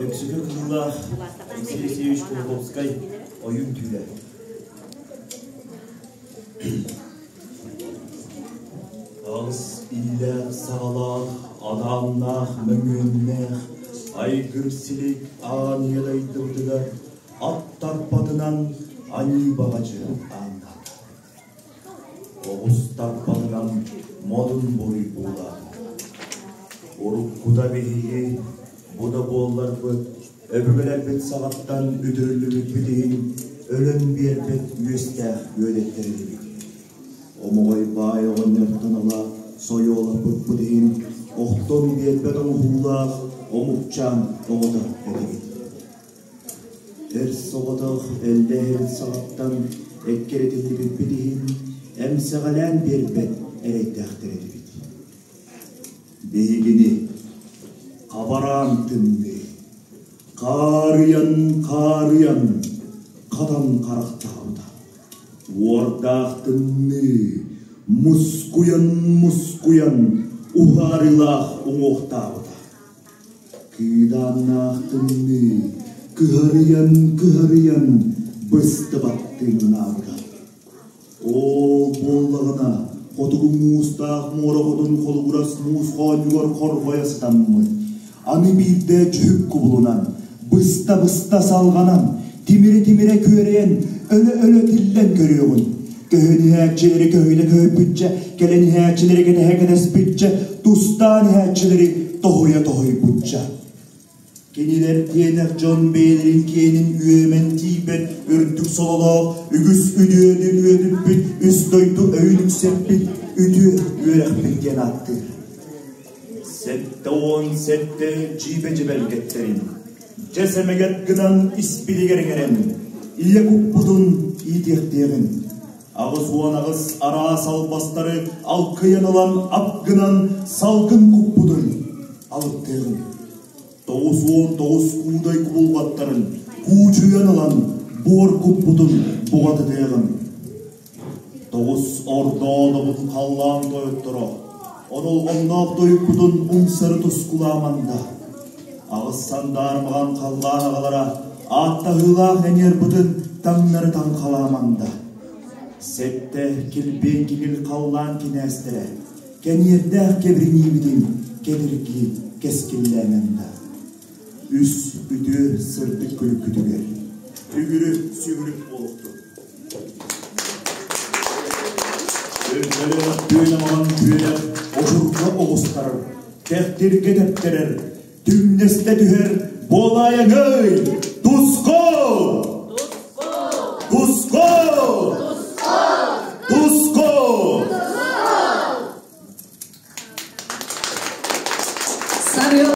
Өксөкү кыыллаах Алексей Алексеевич Кулаковскай Ойуун түүлэ. Алыс иллээх саҕалаах, адааннаах, мөҥүөннээх, айгыр силик аан ийэ дойдубутугар ат тарпатынан аньыы баҕадьы ааннаата. Оҕус тарпатынан модун буруй буулаата. Уруккута биһиги бу да буолларбыт, өбүгэлэрбит саҕаттан үтүрүллүбүппүт иһин өлөн биэрбэт үөстээх үөдэттэр этибит. Омоҕой баай оҕонньортон ыла сойуолаппыппыт иһин охтон биэрбэт оҥоһуулаах омукчаан оҕото этибит. Эр соҕотох эллээһин саҕаттан эккирэтиллибиппит иһин эмсэҕэлээн биэрбэт эрэйдээхтэр этибит. Биһигини хабараан тымныы, хаарыйан-хаарыйан хатан харахтаабыта. Уордаах тымныы, мускуйан-мускуйан уһаарыылаах уҥуохтаабыта. Кыыдааннаах тымныы, кыһарыйан-кыһарыйан быстыбат тыыннаабыта. Ол буоллаҕына, хотугу муустаах муора хотун холугурас муус хоонньугар хорҕойо сытаммыт, аны биирдэ дьүһүк кубулунан, быста-быста салҕанан, тимирэ-тимирэ күөрэйэн, өлө-өлө тиллэн көрүөҕүн. Көһөн иһээччилэри көһүнэ көһүппүччэ, кэлэн иһээччилэри кэтэһэ кэтэспиччэ, тустаан иһээччилэри тоһуйа тоһуйбучча. Кинилэр тиэнэх дьон бэйэлэрин киэнин үөмэн тиийбэт үрдүк сололоох, үгүс үтүөнү үөтүппүт, үс дойду өйүн үксэппит үтүө үөрэхпит диэн ааттыыр. 77 дьиибэ дьибэлгэттэрин, дьэ сэмэгэт гынан испилигэр иҥэрэн, ийэ куппутун иитиэхтиэҕин. 88 араас албастары алкыйан ылан ап гынан салгын куппутун алыптыаҕын. 99 куудай кубулҕаттарын куучуйан ылан буор куппутун буҕатытыаҕын. Тоҕус ордоонобут халлаан тойотторо, онолҕонноох тойуккутун умсары тускулааманда. Аҕыс сандаармаҕан халлаан аҕалара, ааттаһыылаах эниэрбытын таҥнары таҥхалааманда. Сэттэ килбиэн киҥил халлаан кинээстэрэ, кэниэрдээх кэбириниибитин кэтиргии кэскиллээмэнда. Үс үтүө сырдык күлүккүтүгэр үгүрү сүгүрүк буолуохтун. Өргөлөөх күөн амаҕан күөнэх очурга оҕустарар, тэхтиргэ тэптэрэр, түҥнэстэ түһэр буолаайаҥый, туску!